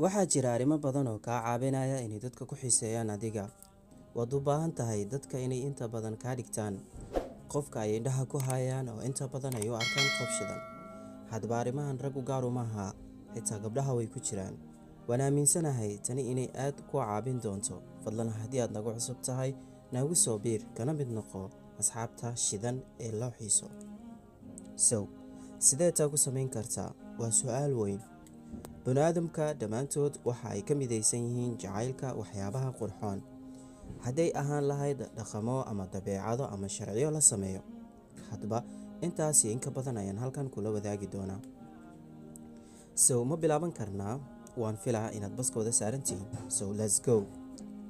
Waxaa jira arrimo badan oo kaa caawinaya inay dadka ku xiiseeyaan adiga. Waad u baahan tahay dadka inay inta badan kaa dhigtaan qofka ay indhaha ku hayaan oo inta badan ay u arkaan qof shidan. Haddaba arrimahan rag u gaar uma aha, xitaa gabdhaha way ku jiraan. Waan aaminsanahay tani inay aad ku caawin doonto. Fadlan haddii aad nagu cusub tahay, nagu soo biir kana mid noqo asxaabta shidan ee loo xiiso. So, sidee taa ku samayn kartaa? Waa su'aal weyn. Bani'aadamka dhammaantood waxa ay ka midaysan yihiin jacaylka waxyaabaha qurxoon. Hadday ahaan lahayd dhaqamo ama dabeecado ama sharciyo la sameeyo. Haddaba intaas iyo in ka badan ayaan halkan kula wadaagi doonaa. So, ma bilaaban karnaa? Waan filaa inaad baskooda saaran tihiin. So, let's go.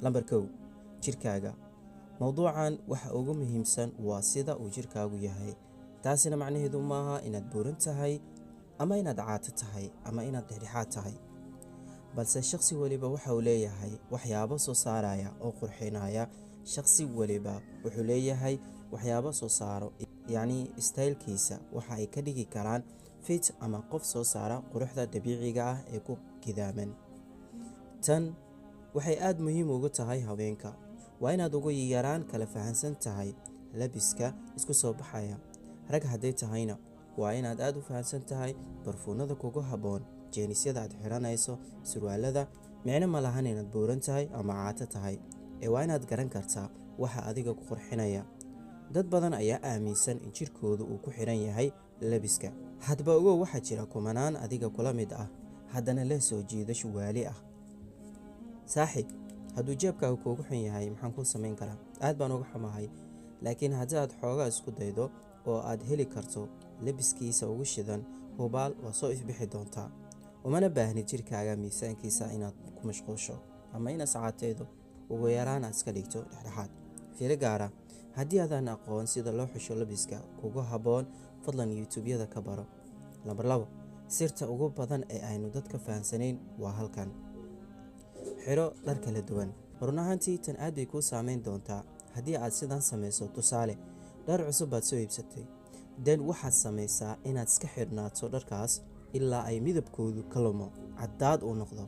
Lambar 1, jirkaaga. Mowduucan waxa ugu muhiimsan waa sida uu jirkaagu yahay. Taasina macnaheedu maaha inaad buuran tahay ama inaad caato tahay ama inaad dhexdhexaad tahay. Balse shakhsi waliba waxa uu leeyahay waxyaabo soo saaraya oo qurxinaya. Shakhsi waliba wuxuu leeyahay waxyaabo soo saaro, yacni style-kiisa waxa ay ka dhigi karaan fit ama qof soo saara quruxda dabiiciga ah ee ku gidaaman. Tan waxay aad muhiim ugu tahay haweenka. Waa inaad ugu yaraan kala fahansan tahay labiska isku soo baxaya. Rag hadday tahayna waa inaad aad u fahansan tahay barfuunada kugu habboon, jeenisyada aad xiranayso, surwaalada. Micno ma lahan inaad buuran tahay ama caato tahay, ee waa inaad garan kartaa waxa adiga ku qurxinaya. Dad badan ayaa aaminsan in jirkoodu uu ku xiran yahay labiska. Haddaba ogow, waxaa jira kumanaan adiga kula mid ah, haddana leh soo jiidasho waali ah. Saaxiib, hadduu jeebkaagu kuugu xun yahay, maxaan kuu samayn karaa? Aad baan uga xumahay. Laakiin haddii aad xoogaa isku daydo oo aad heli karto labiskiisa ugu shidan, hubaal waa soo ifbixi doontaa. Umana baahnid jirkaaga miisaankiisa inaad ku mashquusho ama inaad sacaateedo, ugu yaraan aad iska dhigto dhexdhexaad. Fiiro gaar ah: haddii aadan aqoon sida loo xusho labiska kugu habboon, fadlan YouTube-yada ka baro. Lambar 2, sirta ugu badan ee aynu dadka fahansanayn waa halkan. Xiro dhar kala duwan. Run ahaantii tan aad bay kuu saameyn doontaa haddii aad sidan samayso. Tusaale, dhar cusub baad soo iibsatay. Then waxaad samaysaa inaad iska xidhnaato dharkaas ilaa ay midabkoodu ka lumo, caddaad uu noqdo.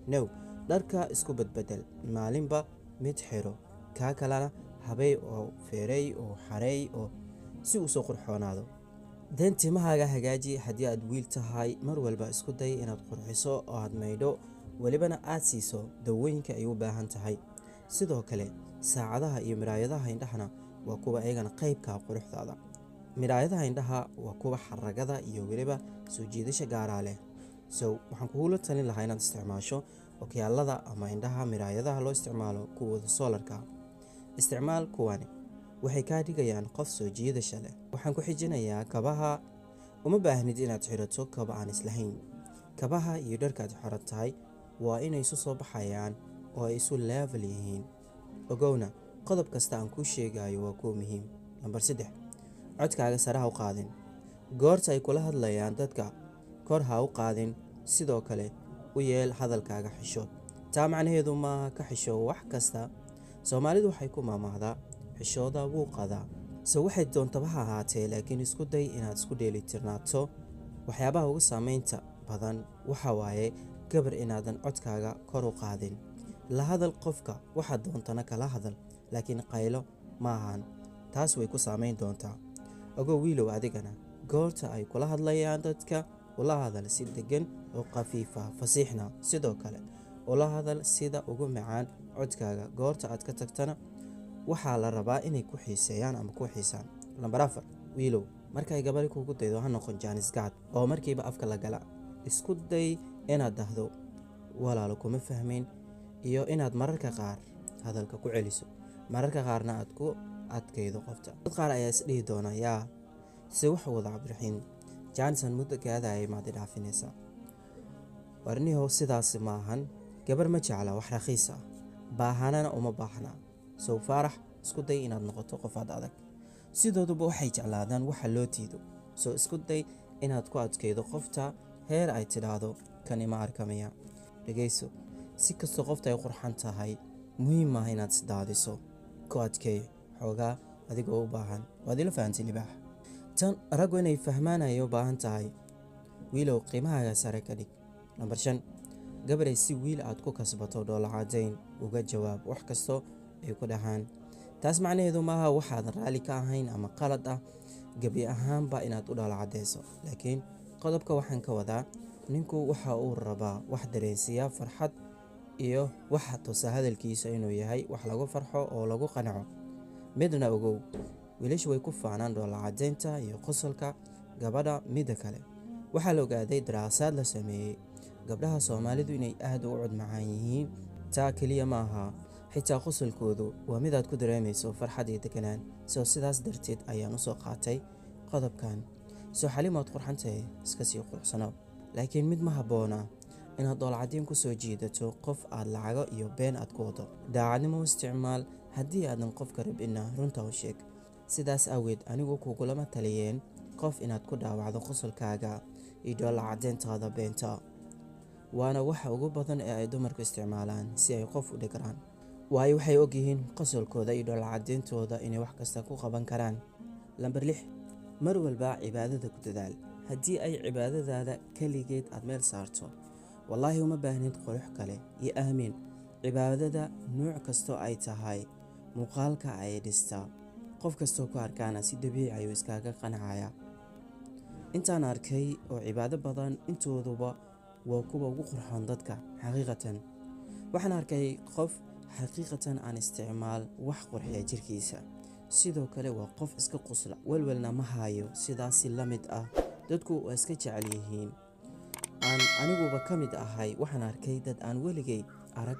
No, dharka isku badbedel. Maalinba mid xiro, kaa kalena habey oo feerey oo xareey oo si uu soo qurxoonaado. Then timahaaga hagaaji. Haddii aad wiil tahay, mar walba isku day inaad qurxiso oo aad maydho, welibana aad siiso dawooyinka ay u baahan tahay. Sidoo kale saacadaha iyo miraayadaha indhahana waa kuwa iyagana qaybka quruxdaada. Miraayadaha indhaha waa kuwa xaragada iyo weliba soo jiidasho gaaraa leh. So waxaan kugula talin lahaa inaad isticmaasho okiyaalada ama indhaha miraayadaha loo isticmaalo kuwooda solar-ka. Isticmaal kuwani, waxay kaa dhigayaan qof soo jiidasho leh. Waxaan ku xijinayaa kabaha. Uma baahnid inaad xirato kaba aan islahayn. Kabaha iyo dharka aad xiran tahay waa inay isu soo baxayaan oo ay isu level yihiin. Ogowna, qodob kasta aan kuu sheegayo waa kuwa muhiim. Lambar 3, codkaaga sare ha u qaadin. Goorta ay kula hadlayaan dadka, kor ha u qaadin. Sidoo kale u yeel hadalkaaga xishood. Taa macnaheedu maaha ka xisho wax kasta. Soomaalidu waxay ku maahmaahdaa, "Xishooda wuu qadaa." So waxay doontaba ha ahaatee, laakiin isku day inaad isku dheelitirnaato. Waxyaabaha ugu saameynta badan waxa waaye gabar inaadan codkaaga kor u qaadin. La hadal qofka, waxaad doontana kala hadal, laakiin qaylo ma ahan. Taas way ku saameyn doontaa. Ogow wiilow, adigana goorta ay kula hadlayaan dadka, ula hadal si deggan oo khafiifa, fasiixna. Sidoo kale ula hadal sida ugu macaan codkaaga. Goorta aad ka tagtana waxaa la rabaa inay ku xiiseeyaan ama ku xiisaan. Lambar 4, wiilow, markay gabadhi kugu daydo, ha noqon jaanis gacad oo markiiba afka la gala. Isku day inaad dhahdo, "Walaalo, kuma fahmin," iyo inaad mararka qaar hadalka ku celiso, mararka qaarna aad ku adkaydo qofta. Dad qaar ayaa is dhihi doona, "Yaa se wax wada Cabdiraxiim jaanisan muddo gaadayay maad i dhaafinaysaa?" Warnihow, sidaasi maahan. Gabar ma jecla wax rakhiis ah, baahanana uma baahna. Sow Faarax, isku day inaad noqoto qof aad adag. Sidooduba waxay jeclaadaan waxa loo diido. Soo isku day inaad ku adkaydo qofta heer ay tidhaahdo, "Kani ma arkamaya?" Dhegayso, si kastoo qofta ay qurxan tahay, muhiim maaha inaad isdaadiso. Ku adkeey xoogaa adigoo u baahan. Waad ila fahantay, libaax. Tan raggu inay fahmaan ayay u baahan tahay. Wiilow, qiimahaaga sare ka dhig. Lambar 5. Gabaray, si wiil aad ku kasbato dhoolacadayn, uga jawaab wax kasto ay ku dhahaan. Taas macnaheedu maaha waxaadan raalli ka ahayn ama qalad ah gebi ahaanba inaad u dhoolacadeyso, laakiin qodobka waxaan ka wadaa ninku waxa uu rabaa wax dareensiiya farxad iyo waxa tusa hadalkiisa inuu yahay wax lagu farxo oo lagu qanco. Midna ogow, wiilashu way ku faanaan dhoolacadaynta iyo qosolka gabadha. Midda kale, waxaa la ogaaday daraasaad la sameeyey gabdhaha Soomaalidu inay aad u cod macaan yihiin. Taa keliya ma aha, xitaa qosolkoodu waa mid aad ku dareemayso farxad iyo deganaan. Soo sidaas darteed ayaan usoo qaatay qodobkan. Soo xalimood qurxantahay, iska sii quruxsanow, laakiin mid ma habboona inaad dhoolcadiin ku soo jiidato qof aad lacago iyo been aad ku wado. Daacadnimo u isticmaal. Haddii aadan qofka rabinna, runta u sheeg. Sidaas awgeed anigu kugulama taliyeen qof inaad ku dhaawacdo qosolkaaga iyo dhoolcadeyntaada beenta, waana waxa ugu badan ee ay dumarku isticmaalaan si ay qof u dhigraan, waayo waxay ogyihiin qosolkooda iyo dhoolcadeyntooda inay wax kasta ku qaban karaan. Lambar 6, mar walba cibaadada ku dadaal. Haddii ay cibaadadaada keligeed aad meel saarto, wallaahi uma baahnid qurux kale iyo aamiin. Cibaadada nuuc kastoo ay tahay muuqaalka ayay dhistaa, qof kastoo ku arkaana si dabiici ayuu iskaga qancaya. Intaan arkay oo cibaado badan, intooduba waa kuwa ugu qurxoon dadka. Xaqiiqatan waxaan arkay qof xaqiiqatan aan isticmaal wax qurxiya jirkiisa, sidoo kale waa qof iska qosla, welwelna ma hayo. Sidaasi la mid ah dadku waa iska jecel yihiin, aan aniguba ka mid ahay. Waxaan arkay dad aan weligay arag,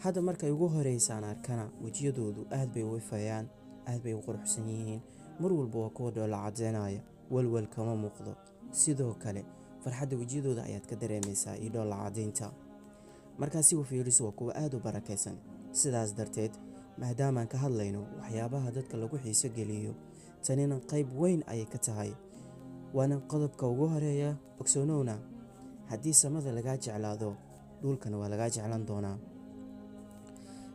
hadda markay ugu horeysaan arkana wejiyadoodu aad bay u ifayaan, aad bay u quruxsan yihiin, mar walba waa kuwa dhoola cadeynaya, welwel kama muuqdo. Sidoo kale farxadda wejiyadooda ayaad ka dareemaysaa iyo dhoola cadeynta. Markaa si u fiiriso, waa kuwa aad u barakaysan. Sidaas darteed, maadaamaan ka hadlayno waxyaabaha dadka lagu xiiso geliyo, tanina qayb weyn ayay ka tahay, waana qodobka ugu horeeya. Ogsoonowna, haddii samada lagaa jeclaado, dhulkana waa lagaa jeclaan doonaa.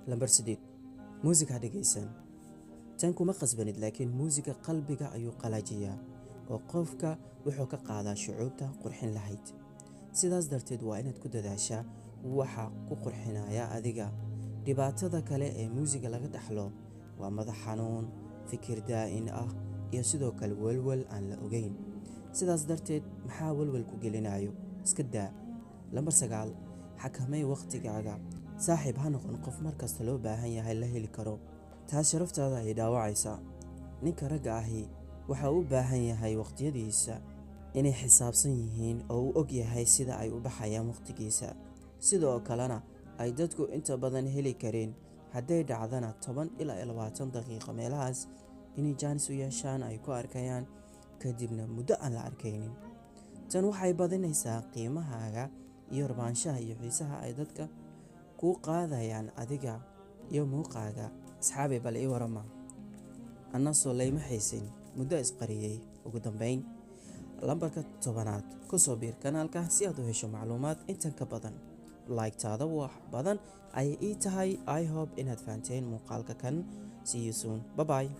Lambar 8, muusig ha dhegaysan. Tan kuma qasbanid, laakiin muusiga qalbiga ayuu qalaajiyaa oo qofka wuxuu ka qaadaa shucuubta qurxin lahayd. Sidaas darteed waa inaad ku dadaashaa waxa ku qurxinaya adiga. Dhibaatada kale ee muusiga laga dhaxlo waa madax xanuun, fikir daa'in ah iyo sidoo kale welwel aan la ogeyn. Sidaas darteed maxaa welwel ku gelinayo? Iska daa. Lambar 9, xakamay waqtigaaga. Saaxiib, ha noqon qof mar kasta loo baahan yahay la heli karo. Taas sharaftaada ayay dhaawacaysaa. Ninka ragga ahi waxa uu u baahan yahay waqtiyadiisa inay xisaabsan yihiin oo uu og yahay sida ay u baxayaan waqtigiisa, sidoo kalena ay dadku inta badan heli karin. Hadday dhacdana 10 ilaa 20 daqiiqo meelahaas inay jaanis u yeeshaan ay ku arkayaan, kadibna muddo aan la arkaynin. Tan waxay badinaysaa qiimahaaga iyo rabaanshaha iyo xiisaha ay dadka kuu qaadayaan adiga iyo muuqaaga. Asxaabi, bal ii warama, annasoo layma xiisin muddo isqariyey. Ugu dambeyn, lambarka 10aad, kusoo biir kanaalka si aad u hesho macluumaad intan ka badan. Like-taada wax badan ayay ii tahay. I hope inaad fahanteen muuqaalka kan. See you soon, bye bye.